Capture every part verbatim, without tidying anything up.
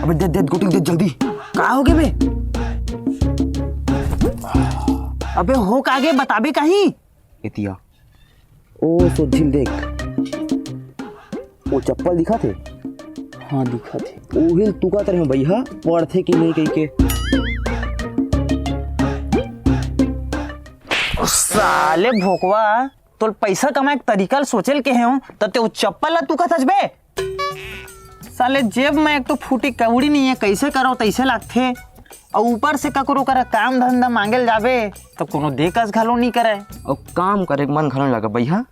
अबे दे, दे, गोटी दे जल्दी। का होगे बे? अबे हो का गे, बताबे कहीं? एतिया। ओ सोझिल देख। ओ चप्पल दिखत हे? हाँ, दिखत हे। ओहिल तुकत रहे भैया, पढ़थे कि नहीं कहिके। ओ साले भोकवा, तोल पैसा कमाए के तरीका ल सोचे ल कहे हूँ, त ते ओ चप्पल ला तुकत हस बे? साले जेब में एक तो फूटी कौड़ी नहीं है, कैसे करो तैसे लागथे। अउ ऊपर से ककरो करा काम धंधा मांगे ल जाबे त कोनो दे कस घलो नहीं करे। अउ काम करे के मन घलो नहीं लगे भैया,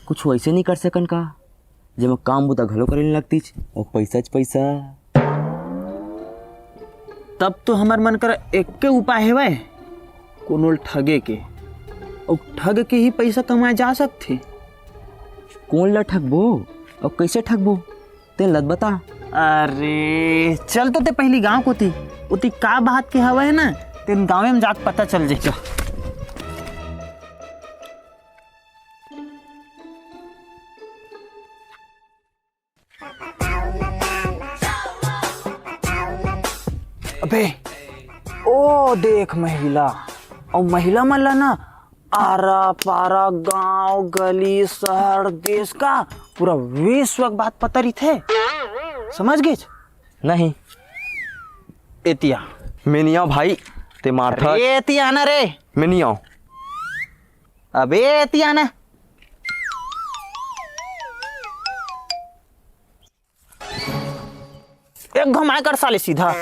कुछ वैसे नहीं कर सकन का, जेमा काम बुता घलो करे नहीं लगतीच, अउ पैसा च पैसा। तब तो हमर मन कर एक्के उपाय हेवय, कोनो ल ठगे के। अउ ठग के ही पैसा कमाए जा सकथे। कोन ला ठगबो अउ कैसे ठगबो, तेन लत बता। अरे चल तो ते पहली गांव कोती, ओती का बात के हवय ना, तेन गांवे में जाके पता चल जाई। अबे, ओ देख महिला, अउ महिला मन ला ना आरा पारा, गांव गली, शहर, देश का पूरा विश्व के बात पता रहिथे। समझ गेच? नहीं। एतिया। मैं नहीं आऊं भाई, ते मारथा। अरे एतिया ना रे। मैं नहीं आऊं। अबे एतिया ना। एक घमाए कर साले सीधा।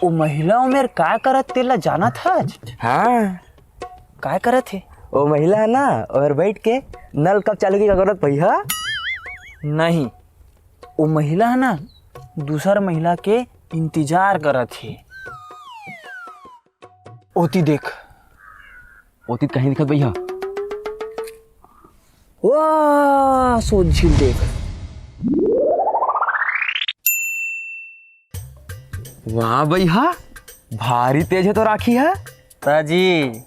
ओ महिला ओमेर काय करत तेला जानत हच? हाँ। काय करत हे? ओ महिला हे ना, ओमेर बैठ के नल कब चालू की करत भैया? नहीं, ओ महिला हे ना, दूसर महिला के इंतजार करत हे। ओती देख। ओती कहीं दिखत भैया? वाह, सोझिल देख। वाह भैया, भारी तेज हे तो राखी हे। ताजी,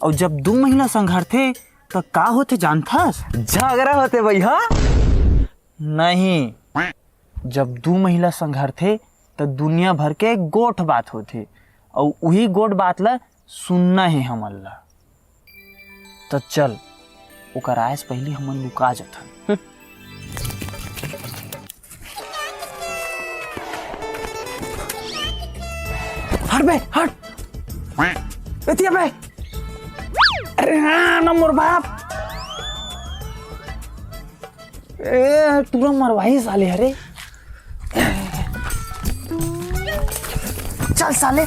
अउ जब दू महिला संघरथे, त का होथे जानथस? झगड़ा होथे भैया। नहीं, जब दू महिला संघरथे, त दुनिया भर के गोठ बात होथे, अउ उही गोठ बात ल सुनना हे हमन ला। त चल, ओकर आए से पहिली हमन लुका जथन। हट बे, हट। एतिया बे। अरे हाँ, ना मोर बाप। ए, टूरा मरवाही साले, अरे। चल साले।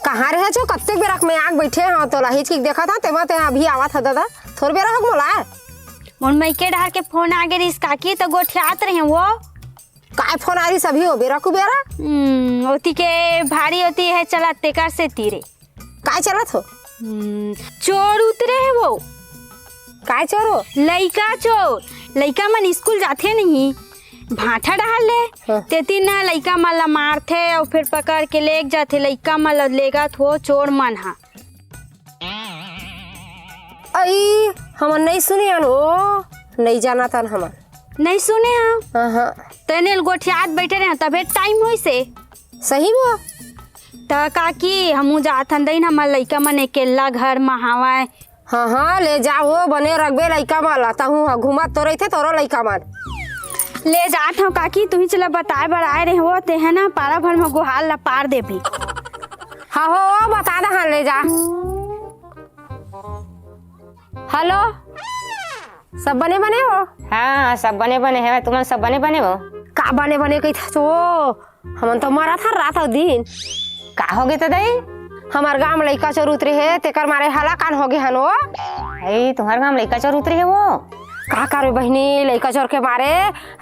कहाँ रहे छो? कत्ते बेरा के मैं आग बैठे हव, तोला हिचकिक देखत हव, तेमा ते अभी आवत ह दादा। थोर बेरा होगे मोला। मोर मइके डहर के फोन आगे रिहिस काकी, त गोठियात रहे वो। काय फोन आ रिहिस अभी वो बेरा कुबेरा? हम्म, ओती के भारी ओती हे चलत तेकर सेती रे। काय चलत हो? हम्म, चोर उतरे हे वो। काय चोर हो? लइका चोर। लइका मन स्कूल जाथे नहीं, भाठा डहर ले। हाँ। तेती न लइका मन ला मारथे अउ फेर पकड़ के लेग जाथे। लइका मन ला लेगत हो चोर मन ह। अई, हमन नइ सुने हन ओ, नइ जानत हन हमन। नइ सुने हव? हाँ, हाँ। तेने ल गोठियात बइठे रहे, तभे टाइम होइस हे। सही म? त काकी, हमू जात हन दई न, हमर लइका मन अकेल्ला घर म हावय। हाँ, हाँ, ले जा ओ, बने रखबे लइका मन ला, तहूँ ह घूमत तो रहिथे तोरो लइका मन। ले जात हव काकी, तुही चला बताए बर आए रहे हो, ते ह ना पारा भर म गोहार ला पार देबे। हाँ हो, ओ, बता दे, हाँ, ले जा। हेलो, सब बने बने हो? हाँ, सब बने बने हे। तुमन सब बने बने हो? का बने बने कहिथस ओ? हमन तो मरत हन रात अउ दिन। का होगे त दई? हमर गांव म लइका चोर उतरे हे, तेकर मारे हलाकान होगे हन ओ। अई, तुम्हर गांव म लइका चोर उतरे हे वो? का करबे बहिनी, लइका चोर के मारे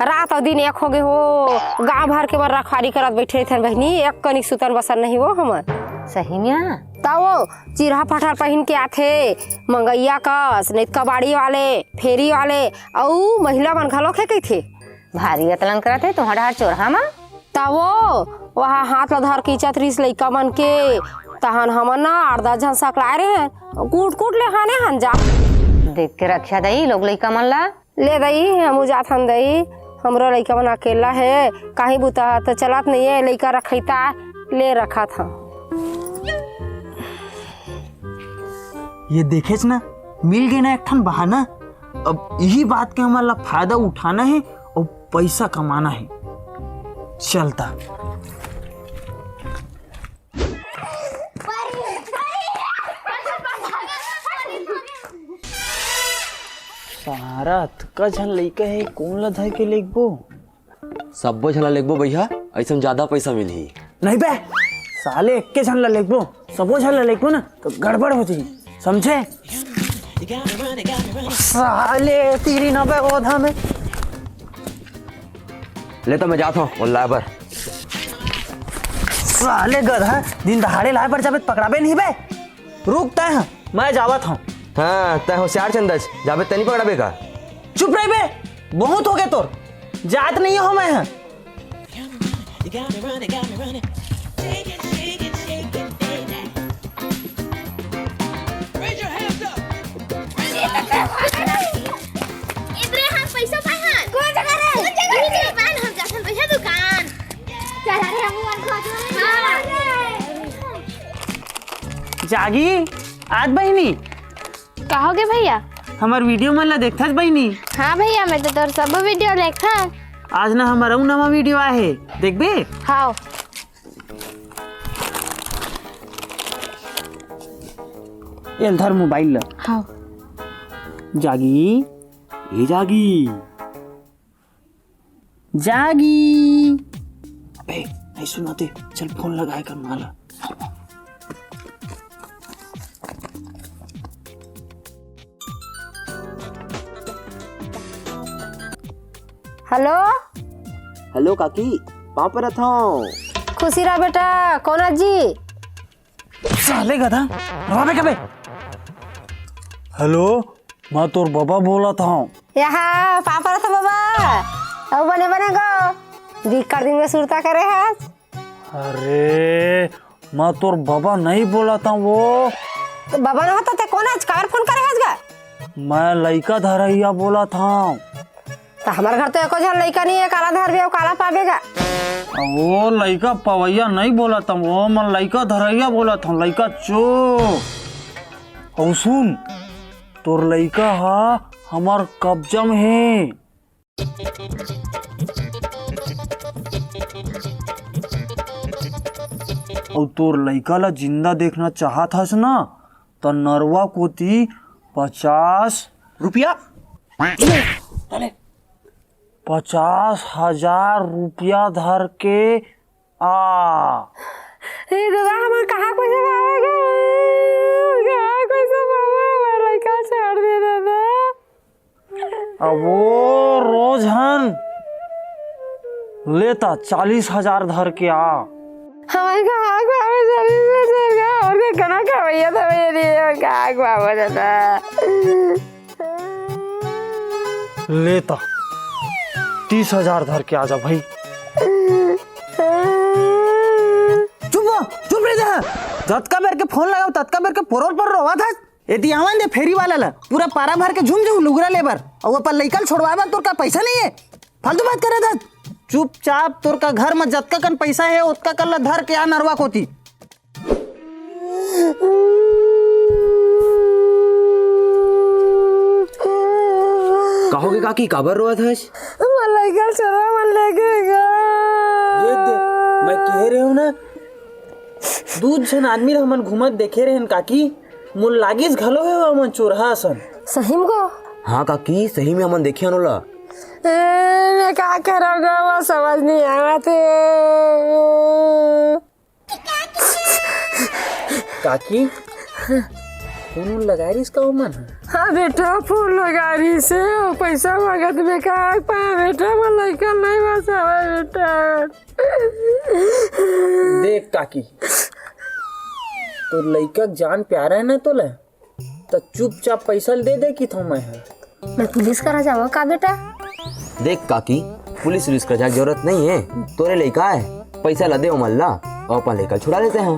रात अउ दिन एक होगे हो। गांव भर के बर रखवारी करत बइठे रहिथन बहिनी, एक कनिक सुतन बसन नहीं वो हमन। सही म? त वो चिरहा फटहा पहिन के आथे, मंगइया कस, नइ त कबाड़ी वाले, फेरी वाले, अउ महिला मन घलोक हे कहिथे। भारी अतलन करत हे तुम्हर डहर चोरहा म। त का वो, वहाँ हाथ ला धर के इचत रिस लइका मन के, तहन हमन ना आठ दस झन सकलाए रहे, कूट कूट ले हाने हन जा। देख के रक्षा दई लोग लइका मन ला। ले दई, हमू जात हन दई, हमरो लइका मन अकेला हे, काही बुता ह त चलत नइये, लइका रखइता, ले रखत हन। ये देखेच ना, मिल गे ना एक ठन बहाना। अब इही बात के हमन ला फायदा उठाना हे अउ पइसा कमाना हे। चलता। सारा अतका झन लइका हे, कोन ला धर के लेगबो? सब्बो झन ला लेगबो भैया, अइसन जादा पइसा मिलही। नहीं बे, साले एक्के झन ला लेगबो, सबो झन ला लेगबो ना, त गड़बड़ हो जाही, समझे? साले तेरी ना बे ओधा में। ले त मैं जात हंव, ओला लाय बर। साले गधा, दिन दहाड़े लाय बर जाबे त पकड़ाबे नहीं बे। रुक तैं ह, मैं जावत हंव। हाँ, तैं होशियार चंदच, जाबे तैं नहीं पकड़ाबे का? चुप रह बे, बहुत हो गे तोर, जात नहीं हंव मैं ह। इधरे हम पैसा पाए हन। कौन जगह रे? कौन जगह रे? दुकान, हम जाथन पैसा दुकान। चल रे, हम मन को हाँ। जागी, आज बहिनी। का होगे भैया? हमर video मन ला देखथस बहिनी? हाँ भैया, मैं तो तोर सब video देखथन। आज ना हमर अउ नवा video आए हे, देखबे? हाँ। ये धर mobile ला। हाँ। जागी, ए जागी। जागी। अबे, नहीं सुनाते, चल phone लगाए कर माला। Hello। Hello काकी, पाँव परत हंव। खुशी रह बेटा, कौन आजी? साले गधा, रहा बे कबे। Hello, मैं तोर बाबा बोलत हंव। यहाँ, पाँव परत हंव बाबा। अउ बने बने गो। दिक्कत दिन में सुरता करे हस। अरे, मैं तोर बाबा नहीं बोलत हंव वो। त बाबा ना होता ते कौन आज काबर phone करे हस गा? मैं लइका धरइया बोलत हंव। त हमर घर तो एको झन लइका नहीं हे, काला धरबे अउ काला पाबे गा? वो लइका पवैया नहीं बोलत हंव, वो मैं लइका धरइया बोलत हंव, लइका चोर। अउ सुन, तोर लइका ह हमर कब्जा में हे। अउ तोर लइका ला जिंदा देखना चाहत हस ना, त नरवा कोती पचास रुपया, पचास हजार रुपया धर के आ। ए दादा, हमर कहाँ पैसा पावे गा? कहाँ पैसा पावे? हमर लइका छोड़ दे दादा। अब वो रोज हन लेता चालीस हजार धर के आ। हमर कहाँ पावे चालीस हजार का? अउ के कना का भैया था भैया नहीं, हमर कहाँ पावे दादा। लेता तीस हजार धर के आ जा भाई। चुप हो, चुप रह जा। जतका बेर के phone लगाओ, ततका बेर के पोरोर पर रोवा था। एती आवन दे फेरी वाला ला, पूरा पारा भर के झूम जाहू लुगरा ले बर। अउ अपन लइका ल छोड़वाए बर तोर का पैसा नहीं हे? फालतू बात करत हस। चुपचाप तोर का घर म जतका कन पैसा हे, ओतका कन ला धर के आ नरवा कोती। का होगे काकी, काबर रोवत हस? मोर लइका चोरवा मन ले गे गा। ये दे, मैं कहे रहे हूँ ना, दू झन आदमी ला हमन घूमत देखे रहेन काकी, मोला लागिस घलो हे ओमन चोरहा असन। सही म गो? हाँ काकी, सही में हमन देखे हन ओला। ए, मैं का करंव गा, वो समझ नहीं आवत हे। काकी, phone लगाए रिस का ओमन? हाँ बेटा, phone लगाए रिस हे, पैसा मांगत में का पा बेटा, मोर लइका नहीं बचावे बेटा। देख काकी, तोर लइका के जान प्यारा हे ना तोला, त चुपचाप पैसा ल दे दे किथों मैं ह। मैं पुलिस करा जावं का बेटा? देख काकी, पुलिस उलिस करा जाए के जरूरत नहीं हे, तोरे लइका हे, पैसा ला दे ओमन ला, अउ अपन लइका छुड़ा लेते हैं।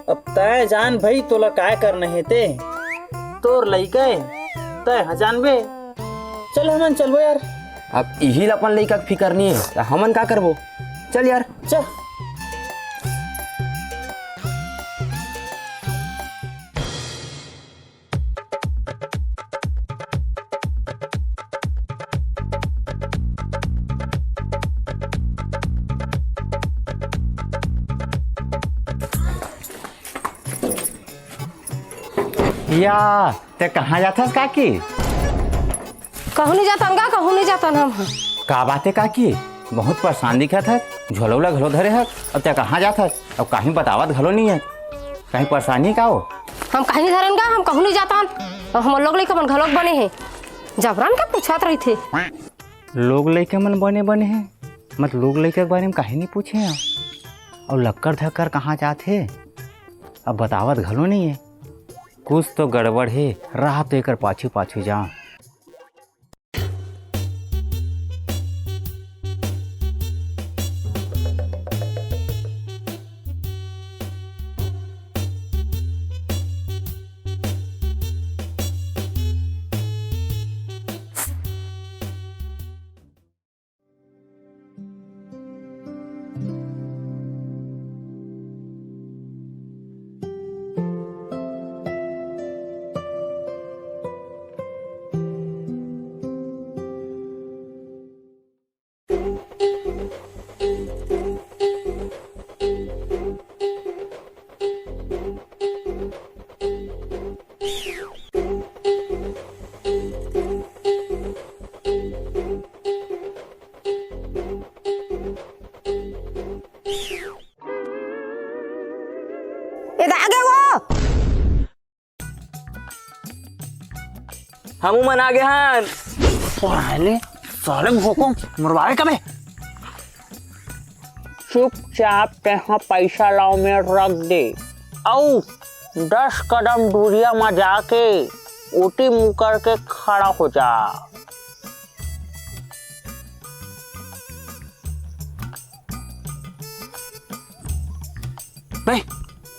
अब तय जान भई, तोला काय करना हे ते? तोर लइका ए, तय ह जानबे। चल हमन चलबो यार। अब इही ला अपन लइका के फिकर नहीं है, त हमन का करबो? चल यार। चल। या, ते कहाँ जाथस काकी? कहूँ नहीं जातन गा, कहूँ नहीं जातन हम। का बात है काकी, बहुत परेशान दिखत हस, झोलौला घलो धरे हस, अब ते कहाँ जाथस? अब कहीं बतावत घलो नहीं है, कहीं परेशानी का हो? हम कहीं नहीं धरन गा, हम कहूँ नहीं जातन। अब हमर लोग लइका मन घलोक बने हे, जबरन के पूछत रहिथे। लोग लइका मन बने बने हे, मत लोग लइका के बारे में काहे नहीं पूछे हैं? अउ लक्कर धक्कर कहाँ जात हे, अब बतावत घलो नहीं है। कुछ तो गड़बड़ हे, रहा तो एकर पाछू पाछू जा। ए, आ गे वो। हमू मन आ गे हन। साले, साले भोको, मरवावे कबे? चुपचाप तेहा पैसा लाव में रख दे, अउ दस कदम दूरिया म जाके ओटी मुकर के खड़ा हो जा। बे,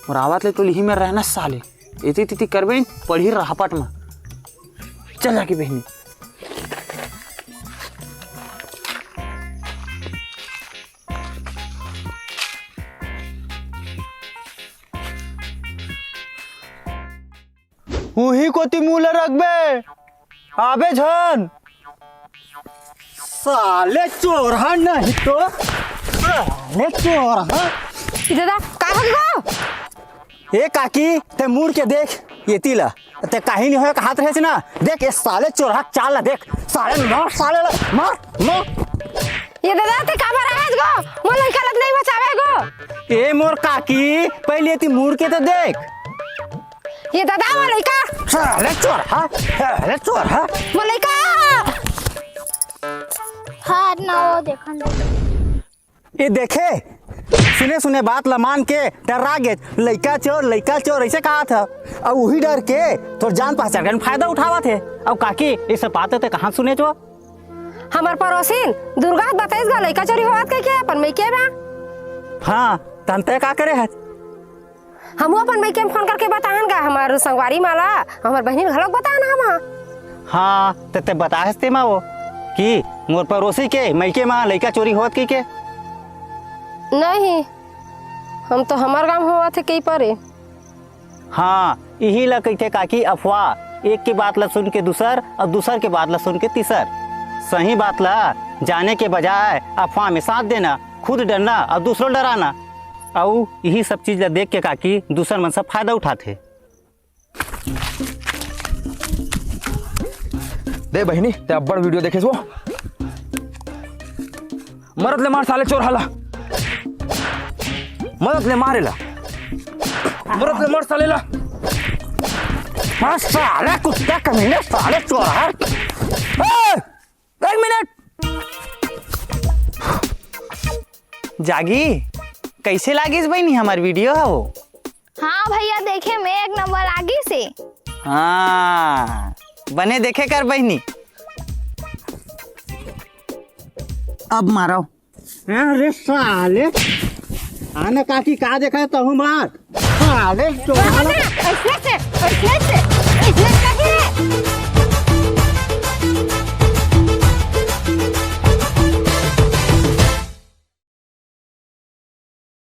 मोर आवत ले तो लिही में रहना साले। एती तेती करबे, पड़ही राहपट म। चल जाके बहिनी। उही कोती मुंह ल रखबे, आबे झन। साले चोरहा नहीं तो, साले चोरहा। ई दादा, का हो गो? ए काकी, ते मुड़ के देख, एती ला। ते काही नहीं होय, हाथ रहे ना। देख, ए साले चोरहा चाल ला देख। साले मार, साले ला, मार, मार। ए दादा, ते काबर आवेस गो? मोर लइका ला नहीं बचावे गो। ए मोर काकी, पहले एती मुड़ के तो देख। ए दादा, मोर लइका। साले चोरहा, साले चोरहा। मोर लइका। हाथ ना हो, देखन दे। ए देखे, सुने सुने बात ला मान के डर्रा गेस, लइका चोर, लइका चोर, अइसे कहत हे। अउ उही डर के तोर जान पहचान के फायदा उठावत हे। अउ काकी, ये सब बात ते कहाँ सुनेच वो? हमर पड़ोसिन दुर्गा ह बताइस गा, लइका चोरी होवत कहिके अपन मइके म। हाँ, तहन ते का करे हस? हमू अपन मइके म फोन करके बताहन गा, हमर संगवारी मन ला, हमर बहिनी ल घलोक बताहन हम। हाँ, ते, ते बताहस ते मा वो कि मोर पड़ोसी के मइके म लइका चोरी होवत कहिके। नहीं, हम तो हमर गाँव होवत हे कहि परे। हाँ, इही ला कहिथे काकी अफवाह, एक के बात ला सुन के दूसर अउ दूसर के बात ला सुन के तीसर। सही बात ला जाने के बजाय अफवाह में साथ देना, खुद डरना अउ दूसरो डराना। अउ इही सब चीज ला देख के काकी दूसर मन सब फायदा उठाथे। दे बहिनी, ते अब्बड़ video देखेस वो। मरत ले मार साले चोरहा ला। मरत ले मार एला। मरत ले मार साले ला। मार साले कुत्ता कमीने साले चोरहा। ए! एक मिनट। जागी, कइसे लागिस बहिनी हमर video ह वो? हाँ भैया, देखे में एक नंबर लागिस हे। हाँ, बने देखे कर बहिनी। अब मारो। अरे साले, आना काकी का देखा है तहु मार। साले चोर। ऐसे से, ऐसे से।